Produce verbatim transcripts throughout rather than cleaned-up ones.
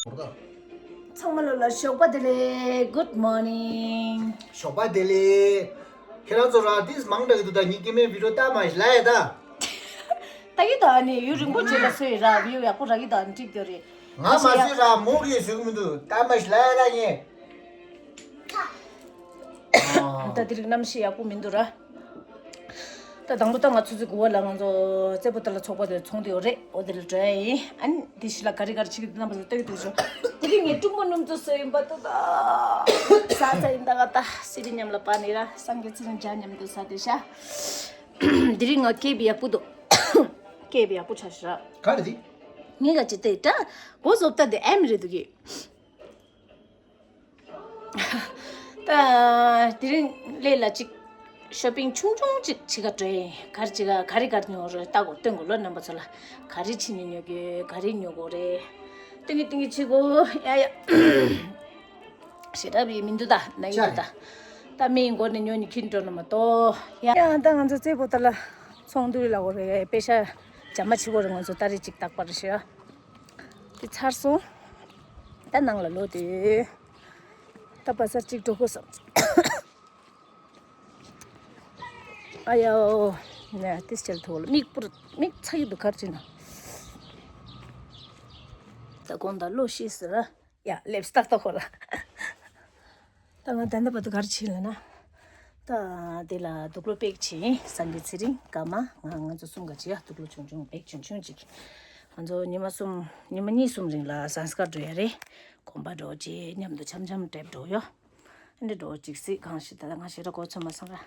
ཚང་མ་ལོ་ལ་ཞོགས་པ་བདེ་ལེགས། Good morning. ཞོགས་པ་བདེ་ལེགས། ཁྱེད་རང་ཚོ་ར་ཏིས་མང་དྲགས་འདུག་ད་ངའི་སྐྱེ་དམན་བི་ཌིའོ་ལྟ་མ་ཤི་ལ་ཡ་ད། ད་གི་ད་ནི་ཡུན་རིང་པོ་བྱས་ལ་སོས་ར་བིའུ་ཡག་པོ་རག་གི་ད་ནི་འགྲིག་གི་རེད། ང་མ་སོས་ར་མོ་གིས་སོས་གི་མི་འདུག་ལྟ་མ་ཤི་ལ་ཡ་ད་ངས། ད་དེ་རིང་གནམ་གཤིས་ཡག་པོ་མི་འདུག་ར། ད་དང་པོ་ད་ང་ཚོ་ཚོའི་གུ་བ་ལ་ང་ཚོ་རྩེ་པོ་ཏ་ལ་ཚོགས་པ་དེ་ཚོང་དེ་ཡོད་རེད། འོ་དེ་ལ་འགྲོ་ཡ་ཡིན། ཨ་ནི་དེ་ཤི་ལ་ག་རི་ག་རི་ཆིག་རྣམ་པ་ཚོ་ལྟོས་དུ་ཞོག་དེ་རིང་ངས་སྤྲུག་མ་སྣུམ་ཚོ་སོ་ཡིན་པ་ཏོ་ད། ས་ས་ཡིན་ད་ག་ད་སི་རི་མཉམ་ལ་པ་ནི་ར་སངས་རྒྱས་ཚེ་རིང་ཇ་མཉམ་དུ་ས་དེ་ཤ་དེ་རིང་ང་ཀེབ་ཡག་པོ་འདུག་ཀེབ་ཡག་པོ་ཆ་ཤ་ར། ག་རེ་དེ། ངས་ག་ཅི་ཏེ་ད་གོ་བཟོ་ལྟ་དེ་ཨེམ་རེད་འདུག་གི། ད་དེ་རིང་ལས་ལ་ཅིག་ཤོ་པིང་ཆུང་ཆུང་ཅིག་བྱེད་ག་འགྲོ་ཡིན། ག་རེ་བྱེད་ག་ག་རེ་ག་རེ་ཉོ་རེད་ལྟ་གོ་སྟོན་གོ་ལོ་རྣམ་པ་ཚོ་ལ། ག་རེ་ཕྱི་ནས་ཉོ་གི་ག་རེ་ཉོ་གོ་རེད། སྟོན་གི་སྟོན་གི་བྱེད་གོ་ཡ་ཡ། ཞེ་དྲག་བི་མི་འདུག་ད་ན་ཡི་འདུག་ད། ད་མི་ཡི་མགོ་ནས་ཉོ་ནི་ཁྱིན་འགྲོ་ན་མ་གཏོགས་ཡ། ཡ་ད་ང་ཚོ་རྩེ་པོ་ཏ་ལ་ཚོང་འདུས་ལ་གོ་རེད། པེ་ཤ་ཇ་མ་ཆི་གོ་རེད། ང་ཚོ་ཏ་རེ་ཅིག་བཏགས་པ་རེད་ཤག་དེ་ཚར་སོང་། ད་ནང་ལ་ལོག་དེ། ད་བ་ཟར་གཅིག་འགྲོ་དགོས་བསམ། ཨ་ཡའོ། ནས་ཏིས་ཅལ་ཐོག་ལ་མིག་པུར་མིག་ཚ་ཡི་འདུག་གར་ཅི་ན། ད་དགོང་དག་ལོ་ཤི་ཟེར་ར། ཡ་ལེབ་སྟག་ཏག་ཧོ་ལ། ད་ང་ད་ལྟ་བར་དུ་གར་ཕྱིན་ལ་ན། ད་དེ་ལ་དུག་ལོག་པེག་བྱས་སངས་རྒྱས་ཚེ་རིང་ཀརྨ་ང་ང་ཚོ་གསུམ་ག་ཅི་ཡ་དུག་ལོག་ཆུང་ཆུང་པེག་ཆུང་ཆུང་ཅིག་ང་ཚོ་ཉི་མ་གསུམ་ཉི་མ་གཉིས་གསུམ་རིང་ལ་ཟངས་དཀར་འགྲོ་ཡ་རེད། གོམ་པ་འགྲོ་རྗེས་མཉམ་དུ་འཆམ་འཆམ་འགྲེབ་འགྲོ་ཡོ། ཨ་འདྲ་འགྲོ་ཅིག་སྲིད་གང་ཞིག་ད་ལྟ་ང་ཞེ་དྲག་གོ་ཚོད་མ་སོང་ར།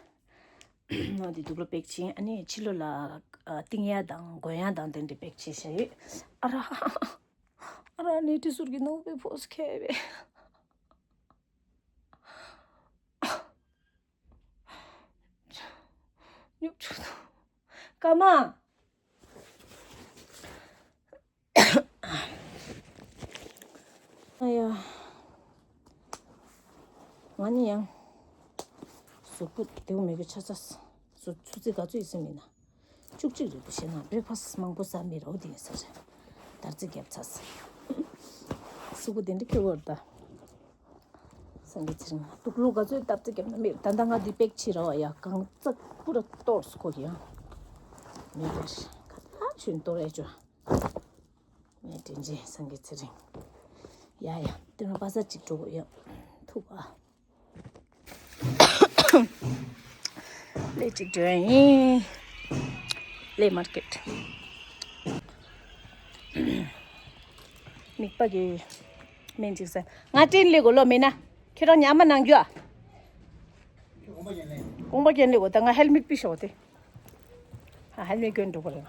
ནོ་དེ་དུག་ལོག་པེག་བྱས་ཨ་ནི་ཕྱི་ལོ་ལ་ཨ་བཏིང་ཡ་དང་གོན་ཡ་དང་དེ་འདྲ་པེག་བྱས་བཞག་ཡོད། ཨ་ར། ཨ་ར་ནི་ཏི་ཟུར་གྱི་ནོ་བེ་ཕོ་སི་ཁེ་བེ། ཉུག་ཆུ་དང་། ཀརྨ། ཨ་ཡ། ང་ནི་ཡང་གཟུགས་པོ་བདེ་བོ་མེད་གི་ཆ་ཚ། ཆུ་ཚོད་ག་ཚོད་ཡིན་ཟིན་མིན་ན། བཅུ་གཅིག་རེད་འདུག་བྱས་ན་བྷེ་རེག་ཕ་སི་མང་པོ་ཟ་མི་རོ་དེ་ཡིན་ས་རེད། དར་རྩི་བརྒྱབ་ཚར་སོང་། གཟུགས་པོ་དེ་འདྲ་ཁེ་བོར་ད། སངས་རྒྱས་ཚེ་རིང་དུག་ལོག་ག་ཚོད་སྟབས་རྩེ་རྒྱབ་ན་མེད། ད་ལྟ་ང་འདི་པེག་ཕྱིས་ར་བ་ཡ་གང་ཙག་པུ་ར་གཏོར་སོ་ཁོ་ཡང་། མེད་རེད། ག་ད་ཆུན་གཏོར་ཡ་ཅོ། ངས་དྲིན་ཆེན་སངས་རྒྱས་ཚེ་རིང་། ཡ་ཡ་དེ་ནས་པ་ས་གཅིག་འགྲོ་དགོས་ཡ། ཐུག་ཨ། ལས་གཅིག་འགྲོ་ཡིན། ལས་མར་ཀེཊ། མིག་པ་གི་སྨན་ཅིག་ཟ། ང་ཏྲིན་ལི་གོ་ལོ་མིན་ན། ཁྱེད་རང་ཉམས་མ་གནང་རྒྱུ་ཨ། དགོངས་པ་རྒྱན་ལེ་གོ་ད་ང་ཧེལ་མིག་པི་ཤོག་དེ། ཧ་ཧ་ནི་གྱོན་འགྲོ་གི་རེད།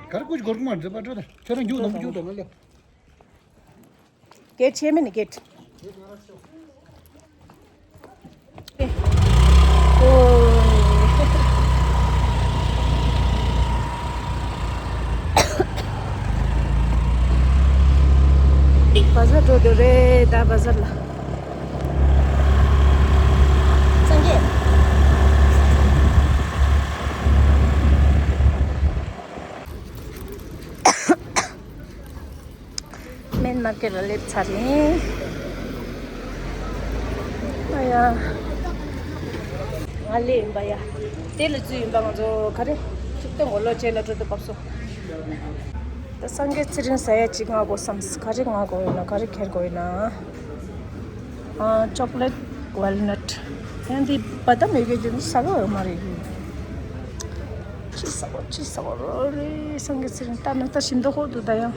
གར་ཀུ་ཅི་གོར་ཀུ་མ་འདྲ་པ་འགྲོ་ད། ཁྱོད་རང་རྒྱུག་དང་མི་རྒྱུག་དང་ང་ལ། གེད་ཆེ་མིན་ནི་གེད། བ་ཟར་འགྲོ་འདོད་རེད་ད་བ་ཟར་ལ། སངས་རྒྱས། སྨན་མར་ཀེཊ་ལ་སླེབས་ཚར་ཡིན། ཨ་ཡ། ང་ལས་ཡིན་པ་ཡ། དེ་ལ་རྩིས་ཡིན་པ་ང་ཚོ་ག་རེ། ཅིག་སྟོན་གོ་ལོ་བྱས་ལ་འགྲོ་དུ་བབས་སོ། ད་སངས་རྒྱས་ཚེ་རིང་ཟ་ཡ་ཅིག་མངག་དགོས་བསམས། ག་རེ་མངག་དགོས་ཡོད་ན་ག་རེ་ཁྱེར་དགོས་ཡོད་ན། ཨ་ཅོག་ལེཊ་ཝལ་ནཊ། ཡང་འདི་བ་ད་མེད་གི་འདི་ཟ་ག་ཡོད་མ་རེད། ཅི་ཟ་གོ་ཅི་ཟ་གོ་རོ་རེད་སངས་རྒྱས་ཚེ་རིང་ལྟ་ན་ད་ཞིམ་མདོག་ཁོག་འདུག་ད་ཡང་།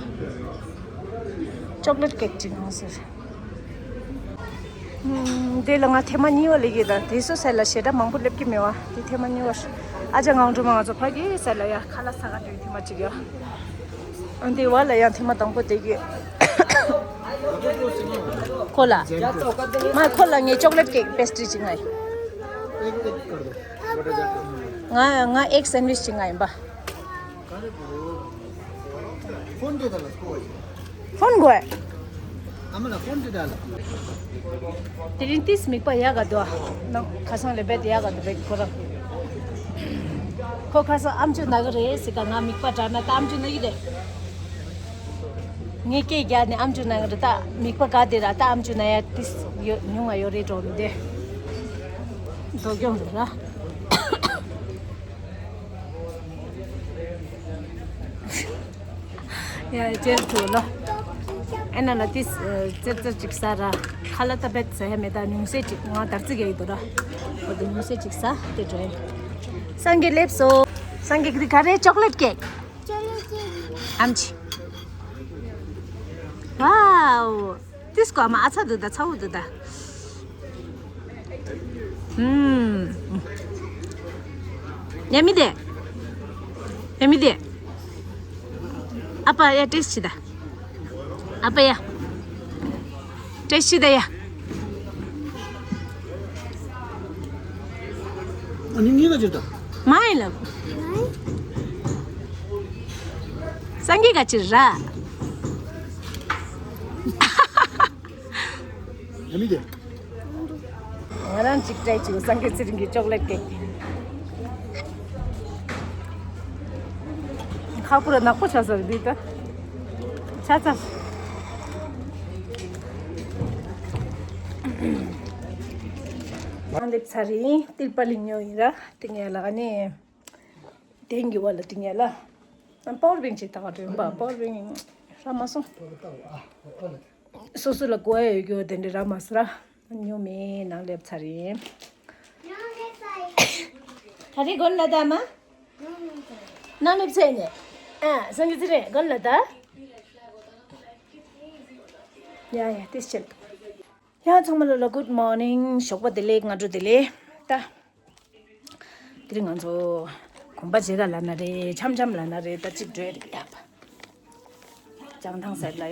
ཅོག་ལེཊ་ཀེག་ཅིག་མངགས་ཟེར། ཨུམ། དེ་ལ་ང་ཐེངས་མ་གཉིས་པ་སླེབས་ཀྱི་ད་དེ་ཚོ་སའི་ལ་ཞེ་དྲག་མང་པོ་སླེབས་ཀྱི་མེད་བ་དེ་ཐེངས་མ་གཉིས་པ། ཨ་ཅག་ངང་སྒྲོལ་མ་ང་ཚོ་ཕ་གི་སའི་ལ་ཡ་ཁ་ལག་ཟ་ག་འགྲོ་ཡི་ཐེངས་མ་གཅིག་ཡ། ཨ་འདི་བ་ལ་ཡང་ཐེངས་མ་དང་པོ་དེ་གི། ཁོ་ལ། མ་ཁོ་ལ་ངས་ཅོག་ལེཊ་ཀེག་པེ་སི་ཊི་རི་གཅིག་མངགས་ཡིན། ང་ང་ཨེག་སེན་ཝིཆ་གཅིག་མངགས་ཡིན་པ། ཕོན་དེ་དག་ལ་ཁོ་བ་ཡིན། ཕོན་དགོས། ཨ་མ་ལ་ཕོན་དེ་དག་ལ། དེ་རིང་ཏིས་མིག་པ་ཡག་ག་འདུག་ཨ། ནང་ཁ་སང་ལས་རྦད་དེ་ཡག་ག་འདུག་རྦད་ཁོ་རང་། ཁོ་ཁ་སང་ཨམ་ཅོག་ན་གི་རེད་ཟེར་ག་ང་མིག་པ་དྲག་ན་ད་ཨམ་ཅོག་ན་གི་རེད། ངས་སྐད་རྒྱག་ནས་ཨམ་ཅོག་ནང་ར་ད་མིག་པ་ག་དེ་ར་ད་ཨམ་ཅོག་ནང་ཡ་ཏིས་ཡོ་ཉུང་ང་ཡོད་རེད་འགྲོ་མི་དེ། འགྲོ་སྐྱོང་རེད་ར། ཡ་ཅེར་ཐུ་ལོ། ཨེ་ན་ལ་ཏིས་ཙེར་ཙེར་ཅིག་ས་ར། ཁ་ལ་ཏ་བེད་ས་ཧེ་མེ་ད་ཉུང་སེ་ཅིག་ང་དར་ཙི་ག་ཡི་དོ་ར། འོ་དེ་ཉུང་སེ་ཅིག་ས་དེ་འགྲོ་ཡིན། སངས་རྒྱས་སླེབས་སོ། སངས་རྒྱས་ཀྱི་ག་རེ་ཅོག་ལེཊ་ཀེག་ཨམ་ཆི། ཝའོ། ཏིས་ཀོ་མ་ཨ་ཚ་འདུག་ད་ཚ་བོ་འདུག་ད། ཨུམ། ཡ་མི་དེ། ཡ་མི་དེ། ཨ་ཕ་ཡ་ཏེས་ཆི་ད། ཨ་ཕ་ཡ། ཏེས་ཆི་ད་ཡ། ཨ་ནི་ངེད་ཀ་ཅིར་ད། མ་ཡིན་ལ། སངས་རྒྱས་ཀ་ཅིར་ར། ཡ་མི་དེ། ང་རང་གཅིག་ཏྲའི་ཆུ་སངས་རྒྱས་ཚེ་རིང་གི་ཅོག་ལེ་ཊི་ཀེག་ཁ་པུ་ར་ནག་པོ་ཆགས་ས་རེད་འདི་ད། ཆ་ཚང་། ང་སླེབས་ཚར་ཡིན། ཏིལ་པ་ལིང་ཉོ་ཡིན་ར། ཏིང་ཡ་ལ་ཨ་ནི། ཏིང་གི་བ་ལ་ཏིང་ཡ་ལ། པ་ཝར་བེང་ཅིག་ད་ག་འདྲ་ཡིན་པ། པ་ཝར་བེང་རག་མ་སོང་། སོ་སོ་ལ་གོ་ཡ་ཡོད་རྒྱུ་དེ་འདྲ་རག་མ་སོང་ར། ཉོ་མེད་ནང་སླེབས་ཚར་ཡིན། ད་རེས་དགོན་ལ་ད་མ། ནང་སླེབས་ཚར་ནས། ཨ་སངས་རྒྱས་ཚེ་རིང་དགོན་ལ་ད། ཡ་ཡ་ཏིས་ཆེད། ཡ་ཚང་མ་ལ་ལ་good morning ཞོགས་པ་བདེ་ལེགས། སྔ་དྲོ་བདེ་ལེགས་ད། དེ་རིང་ང་ཚོ་གོམ་པ་བྱེད་ག་ལ་ན་རེད། འཆམ་འཆམ་ལ་ན་རེད། ད་གཅིག་འགྲོ་ཡ་རེད་ཡ། བྱང་ཐང་ཟེར་ལ་ཡ།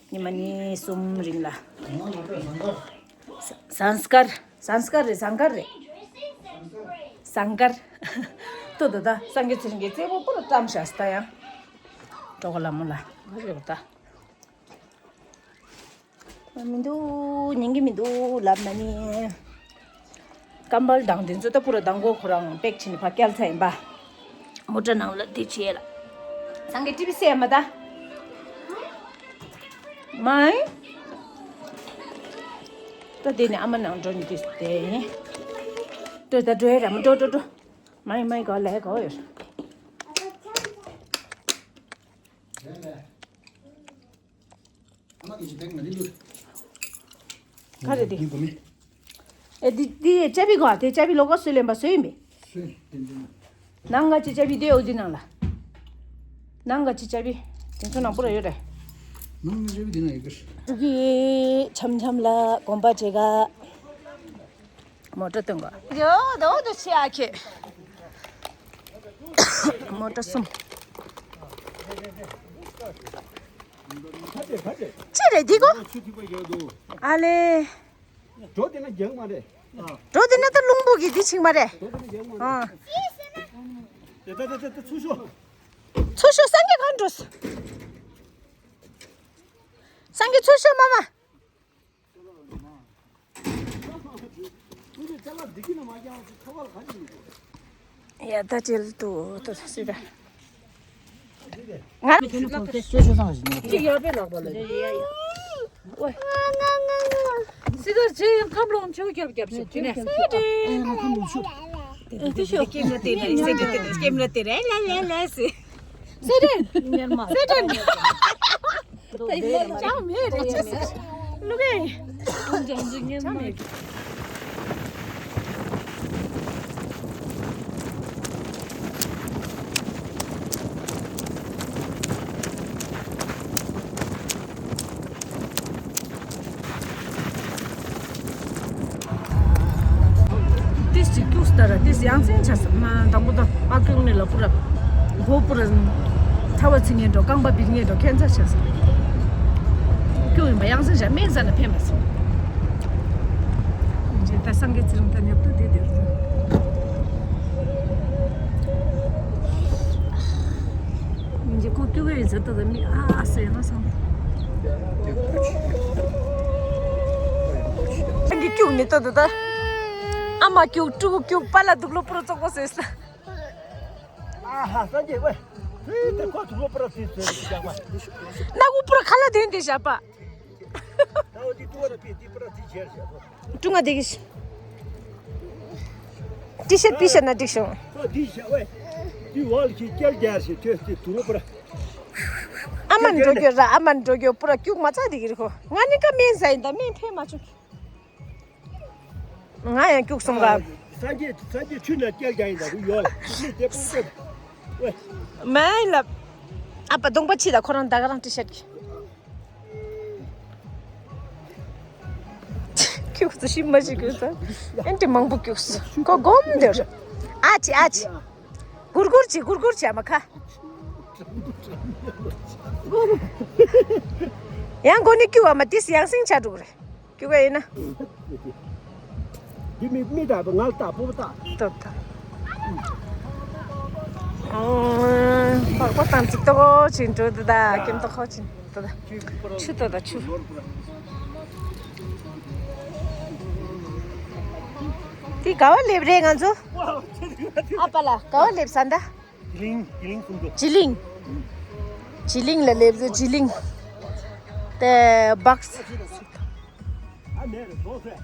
ཉི་མ་གཉིས་གསུམ་རིང་ལ། ཟངས་དཀར། ཟངས་དཀར་རེད། ཟངས་དཀར་རེད། ཟངས་དཀར། ཏོ་ད་ད་སངས་རྒྱས་ཚེ་རིང་གི་རྩེ་པོ་པོ་ལ་བཀྲམ་བཞག་ས་ད་ཡ། གྲོགས་ལ་མོ་ལ་ང་རེད་ད། མི་འདུག་ཉན་གི་མི་འདུག་ལབ་ན་ནི། ཀམ་པལ་དང་དེ་ཚོ་ད་པུ་ར་དང་གོ་ཁོ་རང་པེག་བྱས་ནས་ཕ་བསྐྱལ་ཚར་ཡིན་པ། མོ་ཊ་ནང་ལ་དེ་བྱས་ལ། སངས་རྒྱས་ཊི་བི་སེ་མ་ད། མའི། ད་དེ་ནས་ཨ་མ་ནང་འགྲོ་ནི་དུས་དེ་ཡིན། ཏོ་ད་འགྲོ་ཡ་ར་མ་འགྲོ་འགྲོ་འགྲོ། མའི་མའི་ག་ལས་ག་ཡོད། ག་རེ་དེ། ཨེ་དེ་དེ་ཅ་བི་གོ་དེ་ཅ་བི་ལོག་ག་སུས་ལེན་པ་སུས་ཡིན་པས། ནང་ག་ཅི་ཅ་བི་དེ་འོ་དེ་ནང་ལ། ནང་ག་ཅི་ཅ་བི། དེ་ཚོ་ནང་པུ་ར་ཡོད་རེད། ནང་ག་ཅ་བི་དེ་ན་ཡོད་གི། ཕྲུ་གུ་འཆམ་འཆམ་ལ་གོམ་པ་བྱེད་ག་མོ་ཊ་སྟོན་ག་ཡོ་དོ་དོ་ཆེ་ཨ་ཁེ། མོ་ཊ་གསུམ། ཅི་རེད་འདི་གོ་ཨ་ལེ། འགྲོ་དེ་ན་རྒྱང་མ་རེད། འགྲོ་དེ་ན་ད་རླུང་བུ་གི་འདི་ཆིག་མ་རེད། འགྲོ་དེ་ན་རྒྱང་མ་རེད། ཨ། དེ་ད་ད་ད་ད་ཚུར་ཤོག་ཚུར་ཤོག་སངས་རྒྱས་གང་འགྲོ། སངས་རྒྱས་ཚུར་ཤོག་མ་མ། ཡ་ད་ཅིལ་དུ་དུ་སི་ད། ང་ཅི་ཡར་པའི་ལག་པ་ལ་ཡ་ཡ། ཨོ། སི་ད་ཅི་ཡང་ཁམས་ལོང་ཆུ་རྒྱབ་རྒྱབ་ཞིག་ཅི་ནས། ཨེ་ཁམས་ལོང་ཆུ། དེ་དེ་ཤོ་ཀེམ་ར་དེ་ར་སེ་དེ་དེ་ཀེམ་ར་དེ་ར་ལ་ལ་ལ་སེ། སེ་དེ། ཉར་མ། སེ་དེ། ལུག་གི། ལུག་གི། ཏིས་ཅིག་ཏུས་ལྟར་ཏིས་ཡང་སེང་ཆ་ས་མ་དང་པོ་དང་ཨ་ཀུང་ནི་ལ་པུ་ར་གོ་པུ་ར་ཐ་བ་ཚིག་ངེ་འགྲོ་རྐང་པ་བིར་ངེ་འགྲོ་ཁན་ཚ་ཆ་ས་ཀུ་ཡིན་པ་ཡང་སེང་ཆ་མེད་ས་ན་ཕན་མ་སོང་། ད་སངས་རྒྱས་ཚེ་རིང་ད་ཉབ་ཏུ་དེ་དེར་ད། ཉིན་གྱི་ཁོ་སྐྱུག་གི་ཡོད་ཟེར་ཏོ་ད་མི་ཨ་ཨ་ཟེར་ཡང་སང་། ཉིན་གྱི་སྐྱུག་ནི་ཏོ་ད་ད། ཨ་མ་སྐྱུག་ཕྲུ་གུ་སྐྱུག་པ་ལ་སྡུག་ལོ་པུ་ར་བཙོག་པོ་ཟེར་ས། ཨ་ཧ་སངས་རྒྱས་ཝེ། ད་ཁོ་ཐུག་པ་པར་ཏི་ཟེར་བཞག་པ། ན་གུ་པུར་ཁ་ལ་དེན་དེ་བཞག་པ། ད་འོ་དེ་ཏུ་བ་ལ་པི་ཏི་པར་ཏི་ཇེར་བཞག་པ། ཀྲུང་ང་དེ་གི་ཤི། ཏི་ཤར་པི་ཤར་ན་འགྲིག་བྱུང་། ཁོ་དེ་བཞག་པས། དེ་བ་ལ་ཁྱི་སྐྱལ་རྒྱལ་ཞེས་ཁྱོད་དེ་ཐུག་པ་པར། ཨ་མ་འགྲོ་རྒྱུ་ར་ཨ་མ་འགྲོ་རྒྱུ་པུ་ར་སྐྱུག་མ་ཚ་དེ་གི་རི་ཁོ། ང་ནི་ཀ་སྨན་ཟ་ཡིན་ད་སྨན་ཕན་མ་བྱུང་། ང་ཡང་སྐྱུག་སོང་ར། སངས་རྒྱས་སངས་རྒྱས་ཆུ་ནས་སྐྱེལ་རྒྱ་ཡིན་ད་རུ་ཡོད་ལ་མི་དེ་སྤུངས་ཏེ། ཝེ། མ་ཡིན་ལབ། ཨ་ཕ་གདོང་པ་ཕྱི་ད་ཁོ་རང་ད་ག་རང་ཏི་ཤར་གི། སྐྱུག་སོ་ཤི་མ་ཤི་སྐྱུག་སོ། ཨན་ཏི་མང་པོ་སྐྱུག་སོ་ཁོ་སྒོམ་འདིར། ཨ་ཅི་ཨ་ཅི། གུར་གུར་ཅི་གུར་གུར་ཅི་ཨ་མ་ཁ། ཡང་གོ་ནི་སྐྱུག་ཨ་མ་ཏིས་ཡང་སེང་ཆ་འགྲོ་གི་རེད། སྐྱུག་ག་ཡིན་ན། འདི་མི་མི་དག་པ་ང་ལ་བལྟ་སྤོ་བོ་བལྟ། ཏོ་ཏོ། འོ། འཕགས་པ་བསྟན་འཛིན་ཏོ་ཅིན་འགྲོ་འདི་དག་ཀེམ་ཏོ་ཁོ་ཅིན་ཏོ་ད། ཆུ་ཏོ་ད་ཆུ། དེ་ག་བ་སླེབས་རེད་ང་ཚོ། ཨ་པ་ལ་ག་བ་སླེབས་ས་འདྲ། ཇི་ལིང་། ཇི་ལིང་སུམ་མདོ། ཇི་ལིང་། ཇི་ལིང་ལ་སླེབས་ཟེར་ཇི་ལིང་། དེ་སྦག་ས། ཨ་མེ་རེ་རྡོ་ཟེ།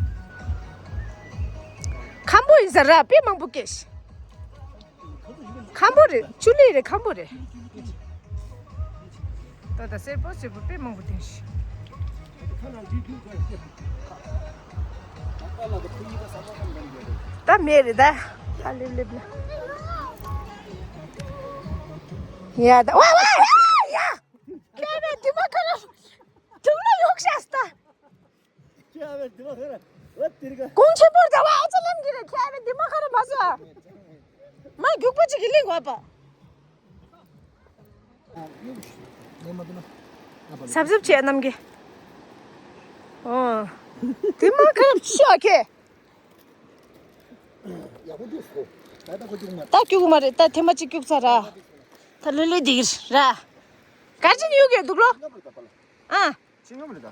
ཁམ་བུ་ཡིན་ཟེར་ར་དཔེ་མང་པོ་སྐྱེས། ཁམ་བུ་རེད་ཆུ་ལི་རེད་ཁམ་བུ་རེད། ད་ད་སེར་པོ་སེར་པོ་དཔེ་མང་པོ་ཐོན་ཤི། ད་མེད་རེད་ད། ད་ལེབ་ལེབ་ལ། ཡ་ད་ཝ་ཝ་ཡ་ཡ། ཁྱོད་རང་དུ་མ་ཁ་ར་དུག་ལ་ཡོག་ཤ་སྟ། ཁྱོད་རང་དུ་མ་ཁ་ར་ཝ་དིར་ག། གོང་ཆེན་པོར་ད་ཝ་ཨ་ཅག་ལམ་གི་རེད་ཁྱོད་རང་དུ་མ་ཁ་ར་མ་ཟ། མ་རྒྱུག་པ་ཅིག་གི་ལིང་བ་པ། གཟབ་གཟབ་བྱས་རྣམ་གི། ཨོ། དེ་མ་ཁ་ཤོ་ཁེ། ད་སྐྱུག་མ་རེད་ད་ཐེངས་མ་གཅིག་སྐྱུག་ཚར་ར། ད་ལོས་ལོས་འདིར་ར། གར་ཅིན་ཡུག་གེ་འདུག་ལོ། ཨ། ཅི་ངམ་རེད་ད།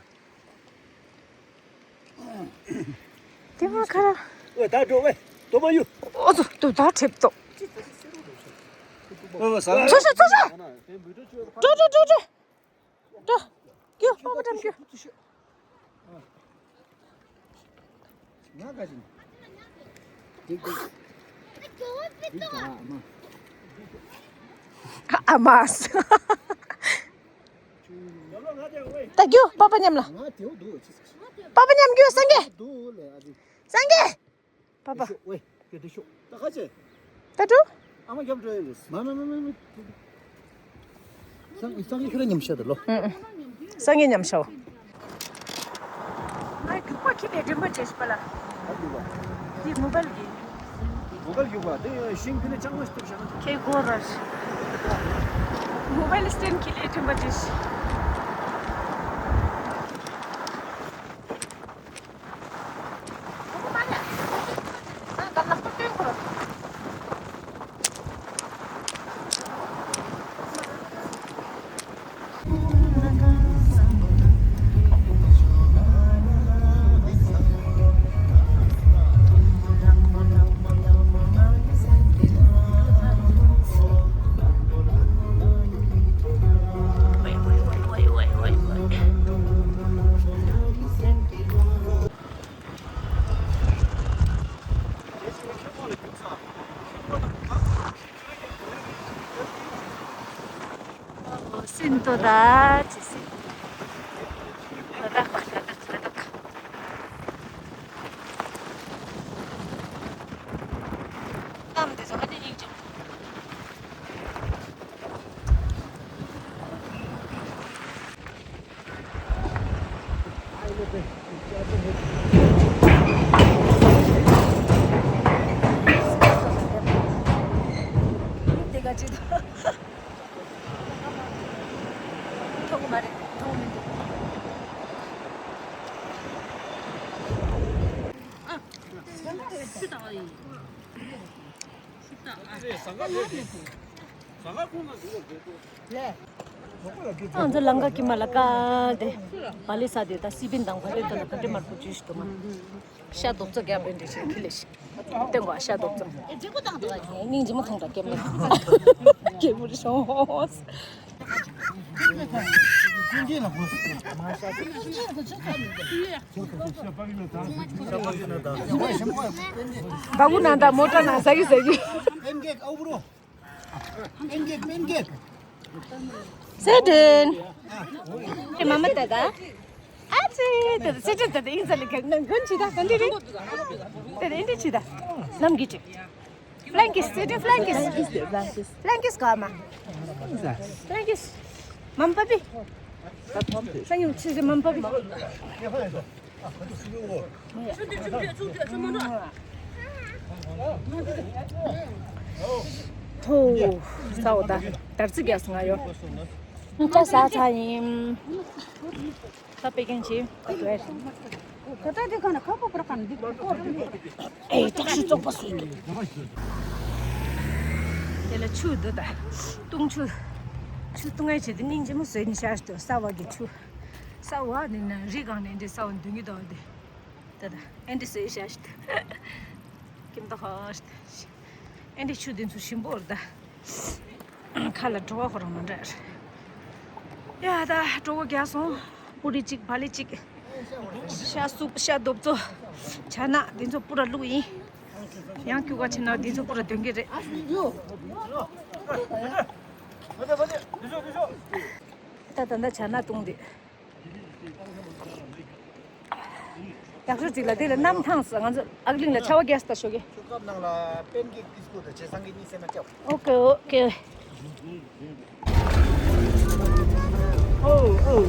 དེ་མ་ཁ་ར། ཨོ་ད་འགྲོ་ཝེ། དོ་མ་ཡུ། ཨོ་ཙོ་དུ་ད་ཁྲེབ་ཏོ། ཨོ་ས། ཚོ་ཤ་ཚོ་ཤ། འགྲོ་འགྲོ་འགྲོ་འགྲོ། འགྲོ། རྒྱུ་ཨོ་མ་ཏམ་རྒྱུ། ང་ག་ཅིན། ཨ་མ། ད་རྒྱུ་པ་པ་མཉམ་ལ། པ་པ་མཉམ་རྒྱུ་སངས་རྒྱས། སངས་རྒྱས། པ་པ། ད་འགྲོ། ཨ་མ་རྒྱབ་འགྲོ་ཡིན་རེད། མ་མ་མ་མ་མ། སང་སང་ཉིན་ཁྱོད་རང་མཉམ་བཞག་དང་ལོ། ཨུ་ཨུ། སང་ཉིན་མཉམ་བཞག་ང་རྒྱུག་པ་ཁྱི་ལས་སྒྲིན་པ་བྱེད་པ་ལ། ཨ་རྒྱུག་པ། ཁྱི་མོ་བལ་གྱི། མོ་བལ་རྒྱུག་པ་དེ་ཤིང་ཁྱི་ལས་ཅང་མ་ཤི་ཐུབ་བཞག་ན། ཁྱེད་སྒོ་ར་ཤི། མོ་བལ་སྟེན་ཁྱི་ལས་སྒྲིན་པ་བྱེད་ཤི། སིན་ཏོ་ད་ཅི་སི། ལ་དྭགས་ལ་དྭགས་ལ་དྭགས། གཏམ་དེ་ཚོ་ཧ་ནི་སྙིང་རྗེ། དེ་ག་ཅི་དང་། མཐོང་གི་མ་རེད། མཐོང་མི་འདུག་ཨ། ཆུ་ལྟ་བ་ཡིན། ང་ཚོ་ལམ་ཁ་དཀྱིལ་མ་ལ་བཀལ་ཏེ་བ་ལི་ས་དེ་ད་སི་པིན་དང་བ་ལི་ཏོ་ལ་ག་འདྲེ་མར་པོ་ཇུས་ཏོ་མ་ཤ་རྡོག་རྩ་རྒྱབ་པའི་འདྲེ་ཞིག་ཁི་ལེ་ཞིག་སྟོན་གོ་ཤ་རྡོག་རྩ་སྙིང་རྗེ་མོ་མཐོང་དྲ་སྐྱེམ་ལ། སྐྱེས་བུར་བྱུང་། བ་གུ་ནང་དང་མོ་ཊ་ནང་ཟ་གི་ཟ་གི། སེ་ཏན། དེ་མ་མ་ད་ད། ཨ་ཙི། དེ་སེ་ཏན་དེ་ཡིན་ས་ལི་ཁ་ནང་གོན་ཅི་ད་ག་འདི་རེད། དེ་ཨིན་འདི་ཅི་ད། ནམ་གི་ཅི། ཕ་ལན་ཀིས། སེ་ཏན་ཕ་ལན་ཀིས། ཕ་ལན་ཀིས་ག་མ། ཕ་ལན་ཀིས། མམ་པ་པི། སང་ཉིན་ཆི་ཟེ་མམ་པ་པི། ཐོ། ས་འོ་ད། དར་ཚིགས་རྒྱག་སོང་ང་ཡོ། ཅ་ས་ཚ་ཡིན། ད་པེ་ཀན་ཆེ། ད་ཏུ་ཨེ། ད་ད་དེ་ག་ན་ཁ་པོ་པར་ཁ་ན་འདི་ཀོར་དེ། ཨེ་ཏོག་ཤི་བཙོག་པ་སུ་ཡིན། དེ་ལ་ཆུ་འདི་ད། བཏུང་ཆུ། ཆུ་བཏུང་ཨེ་ཆེ་དེ་སྙིང་རྗེ་མོ་བཟོས་ནི་ཤ་ཤི་ཏོ་ས་བ་གི་ཆུ། ས་བ་ནི་ན་རི་གང་ནས་འདི་ས་བ་འདུ་གི་དོ་དེ། ད་ད་ཨེ་འདི་སོས་ཤ་ཤི་ཏོ། ཀིམ་ཏོ་ཧོ་ཤི་ཏོ། ཨེ་འདི་ཆུ་འདི་ཚོ་ཞིམ་པོ་རེད་ད། ཁ་ལ་བྲོ་བ་ཁོ་རང་མ་འདྲ། ཡ་ད་བྲོ་བ་རྒྱག་སོང་། པུ་རི་གཅིག་བ་ལི་གཅིག་ཤ་སུབ་ཤ་རྡོབ་ཚོ། ཇ་ནག་འདི་ཚོ་པུ་ར་བླུགས་ཡིན། ཡང་སྐྱུག་ག་ཕྱིན་ན་འདི་ཚོ་པུ་ར་འདོན་གི་རེད། ད་ད་ད་ཇ་ནག་བཏུང་དེ། ཡག་ཤོས་ཅིག་ལ་དེ་ལ་གནམ་ཐང་ས་ང་ཚོ་ཨག་གླིང་ལ་ཆར་པ་རྒྱག་ས་ད་ཤོག་གི། ཆུ་ཁབ་ནང་ལ་པན་ཀེག་ཏིས་ཀོ་དང་བྱས་སང་གི་གཉིད་སད་ན་སྐྱོ། ཨོ་ཀེ་ཨོ་ཀེ། ཨོ་ཨོ།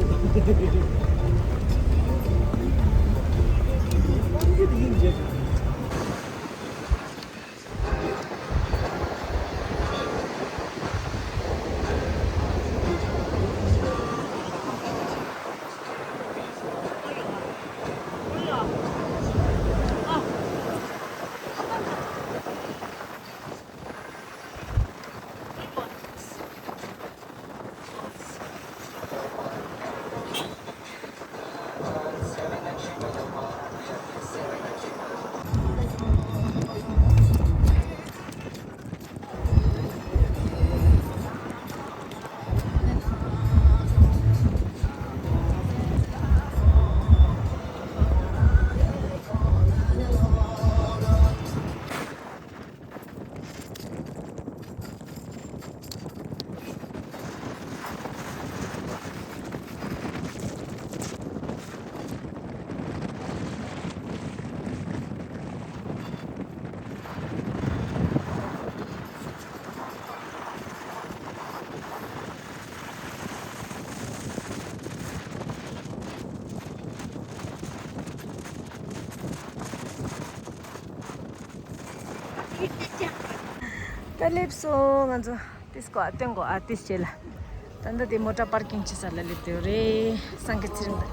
ད་སླེབས་སོང་ང་ཚོ། ཏིས་ཀོ་ཨ་སྟོན་གོ་ཨ་ཏིས་བྱས་ལ། ད་ལྟ་དེ་མོ་ཊ་པར་ཀིང་བྱེད་ས་ལ་སླེབས་བསྡད་ཡོད་རེད། སང་གི་ཚེ་རིང་།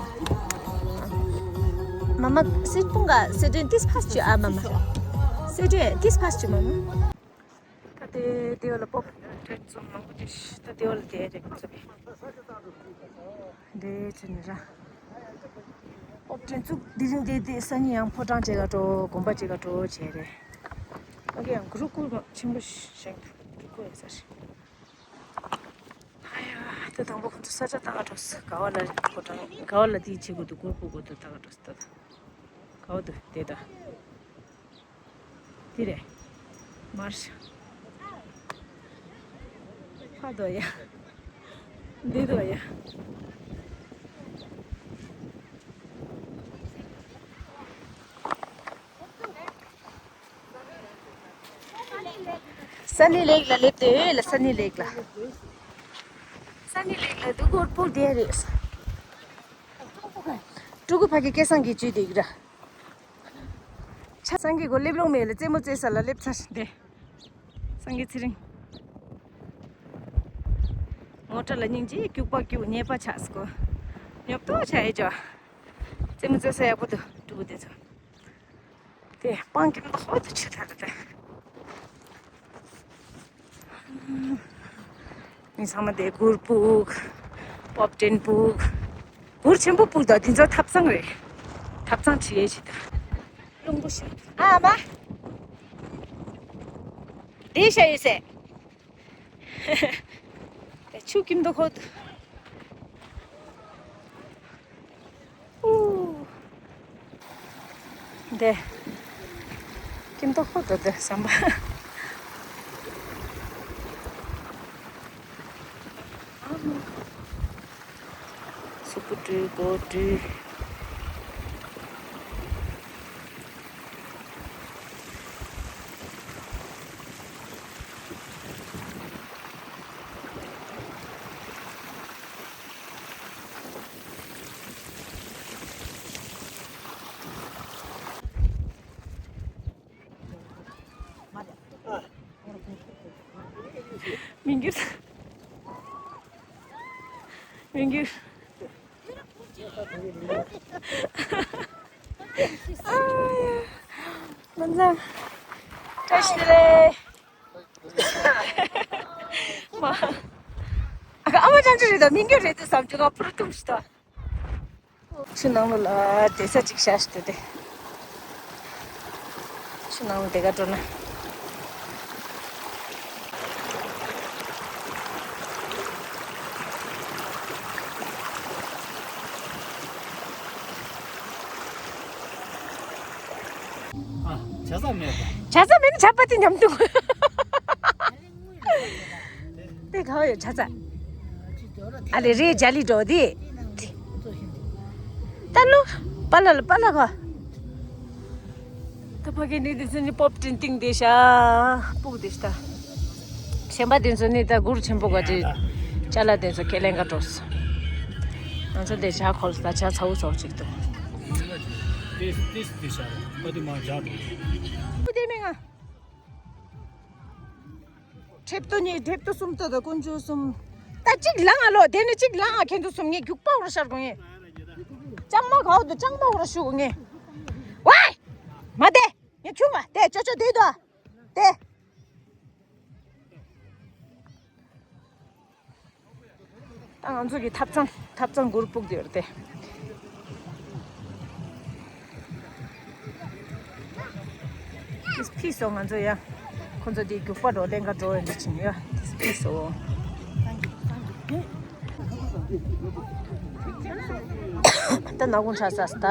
མ་མ་སི་སྤུང་ག་སེ་ཏྲེན་ཏིས་ཕ་སི་ཅུ་ཨ་མ་མ། སེ་ཏྲེན་ཏིས་ཕ་སི་ཅུ་མ་མ། ད་དེ་དེ་བ་ལ་པོབ་ཀྲེན་ཚོ་མང་པོ་དེ་ད་དེ་བ་ལ་དེ་རེད་ཚོ་བི། འདྲེ་ཚོ་ནི་ར། པོབ་ཀྲེན་ཚོ་དེ་རིང་དེ་དེ་སང་ཉིན་ཡང་ཕོ་བྲང་བྱེད་ག་འགྲོ། དགོན་པ་བྱེད་ག་འགྲོ་བྱས་རེད། ཨ་གི་ཡང་གུ་རུ་ཀུལ་མ་ཆེན་པོ་ཞིག་འདུག་གུ་རུ་ཀུལ་ཡིན་ས་རེད། ཨ་ཡ། ད་དང་པོ་ཁོ་ཚོ་ས་ཆ་བཏང་ག་འགྲོ་ས། ག་བ་ལ་ཕོ་བྲང་ག་བ་ལ་དེ་བྱེད་དགོས་འདུག་གུར་ཕུབ་དགོས་འདུག་བཏང་ག་འགྲོ་ས་ད་ད། ག་བ་འདུག་དེ་ད། དེ་རེད། མར་ཤ། ཕ་དོ་ཡ། འདི་དོ་ཡ། སན་ནི་ལེག་ལ་སླེབས་དེ་ལ་སན་ནི་ལེག་ལ། སན་ནི་ལེག་ལ་འདུག་གོར་པོ་དེ་རེད། ཕྲུ་གུ་ཕ་གི་སྐལ་བཟང་གི་བཅུད་དེ་ཡིག་ར། ཆ་སང་གི་གོ་སླེབས་ལོང་མེད་ལ་རྩེད་མོ་རྩེ་ས་ལ་སླེབས་ཚར་ཏེ། སང་གི་ཚེ་རིང་། མོ་ཊ་ལ་སྙིང་རྗེ་སྐྱུག་པ་སྐྱུག་ཉེས་པ་ཆགས་སོ། ཉོབ་ཏོ་ཆ་ཡེ་ཅོ། རྩེད་མོ་རྩེ་ས་ཡག་པོ་འདུག་ཕྲུ་གུ་དེ་ཚོ། དེ་སྤང་ཀི་མ་ཧོ་དུ་ཆུ་ཐར་ཏེ། མི་ཚང་མ་དེ་གུར་ཕུབ། པོབ་ཀྲེན་ཕུབ། གུར་ཆེན་པོ་ཕུབ་དང་དེ་ཚོ་ཐབ་ཚང་རེད། ཐབ་ཚང་བྲིས་ཡས་བྱེད་ད། རླུང་པོ་ཞིག་ཨ་མ། དེ་ཤ་ཡོད་སེ། དེ་ཆུ་ཀིམ་དོ་ཁོ། ཨུ། འདི། ཀིམ་དོ་ཁོ་དོ་དེ་ཟམ་པ། སུ་པུ་ཏྲུ་གོ་ཏྲུ། མི་འགྱུར། མི་འགྱུར། ཨ་ཡ། མ་འཛམ། བཀྲ་ཤིས་བདེ་ལེགས། མ། ཨ་ཁ་ཨ་མ་ཅང་ཅི་རེད་ད། མི་འགྱུར་རེད་དུ་བསམ་བྱུང་། ང་ཕུར་ཐུམ་ཞིག་ད། ཆུ་ནང་ལ་བསྡད་ས་ཅིག་བཞག་ཞིག་འདུག་སྟེ། ཆུ་ནང་ལ་བསྡད་ག་འགྲོ་ན། ཨ། བྱ་ས་མེད་པ། བྱ་ས་མེད་ན་བྱ་པ་དེ་ཉམས་འདུག་དེ་ག་བ་ཡོད་བྱ་ས། ཨ་ལེ་རེད་ཇ་ལི་འགྲོ་དེ། ད་ལོ། པ་ལ་ལ་པ་ལ་ག་ད་ཕ་གི་ནི་དེ་ཚོ་ནི་པོབ་ཏིན་ཏིང་དེ་ཤ། སྤུག་དེ་ཤ་ད། གཞན་པ་དེ་ཚོ་ནི་ད་གུར་ཆེན་པོ་ག་ཅི། ཅ་ལག་དེ་ཚོ་ཁས་ལེན་ག་འགྲོ་སོང་། ང་ཚོ་དེ་ཇ་ཁོལ་ད་ཇ་ཚ་བོ་ཚ་བོ་ཅིག་འདུག་ཏིས་ཏིས་ཏིས་ཤ་རེད། པ་དེ་མ་ཇ་འགྲོ། པུ་དེ་མེད་ང་། ཁྲེབ་ཏོ་གཉིས། ཁྲེབ་ཏོ་གསུམ་ཏོ་དང་དཀོན་མཆོག་གསུམ། ད་གཅིག་ལངས་ཨ་ལོ། དེ་ནི་གཅིག་ལངས་ཨ། ཁྱེད་ཚོ་གསུམ་ངས་རྒྱུག་པ་འོར་ཤར་གོ་ངས། ལྕང་མ་གའོ་དུ་ལྕང་མ་འོར་ཤུ་གོ་ངས། ཝའི། མ་དེ། ངས་ཁྱུང་ཨ་དེ་ཅོ་ཅོ་དེ་དོ། དེ། ད་ང་ཚོ་གི་ཐབ་ཚང་། ཐབ་ཚང་གུར་སྤུག་དེ་ཡོད་དེ། ཕིས་སོ་ང་ཚོ་ཡ། ཁོ་ཚོ་དེ་རྒྱུག་པ་འགྲོ་ལེན་ག་འགྲོ་ཡོད་འདི་ཕྱིན་ཡ། ཕིས་སོ། ད་ནག་ཁུང་ཆ་ས་སྟ།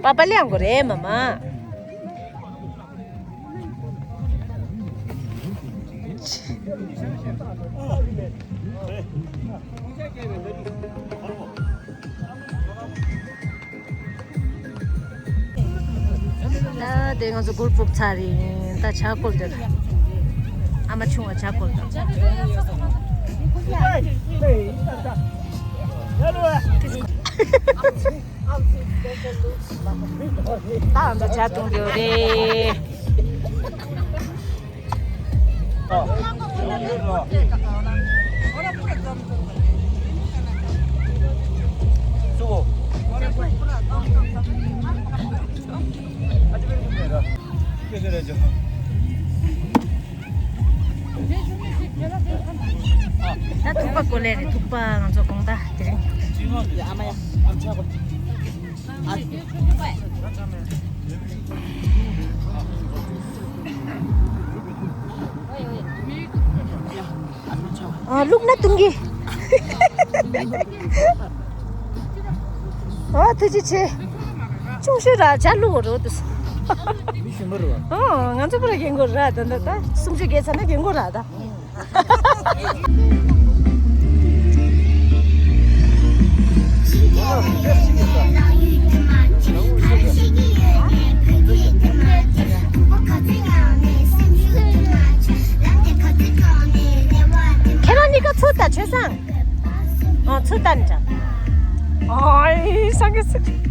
པ་པ་ལེང་གོ་རེད་མ་མ། ད་དེ་ང་ཚོ་གུར་ཕུབ་ཚར་ཡིན། ད་ཇ་བསྐོལ་འདོད། ཨ་མ་ཆུང་བ་ཇ་བསྐོལ་འདོད། ད་ང་ཚོ་ཇ་བཏུང་འདོད་རེད། ད་ཐུག་པ་བསྐོལ་ལེ་རེད། ཐུག་པ་ང་ཚོ་དགོང་དག་དེ་རིང་། ཨ། བླུགས་ན་བཏུང་གི། ཨ། ཐུགས་རྗེ་ཆེ། ཆུང་ཤོས་ར་ཇ་བླུགས་རོ་དུས། མི་ཞིམ་པོ་རེད་བ། ཨ། ང་ཚོ་པུ་ར་རྒན་གོ་ར་ད་ད་ད་སུམ་ཅུ་བརྒལ་ཚར་ན་རྒན་གོ་ར་ད། ཁྱེད་རང་གཉིས་ཀ་ཚུར་ལྟ། ཆོས་བཟང་། ཨ། ཚུར་ལྟ་ནི་འདྲ། ཨའི་སངས་རྒྱས་སྲས།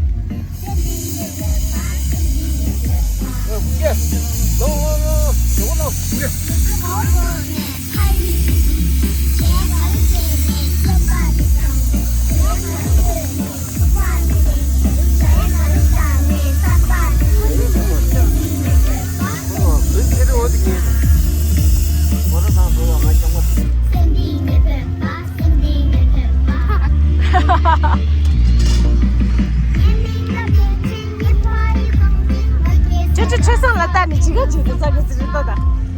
ཆོས་བཟང་ལ་ལྟ་ནས་ཇི་ག་ཇི་ག་ཙག་གི་ཙི་རི་ལྟོ་དང་།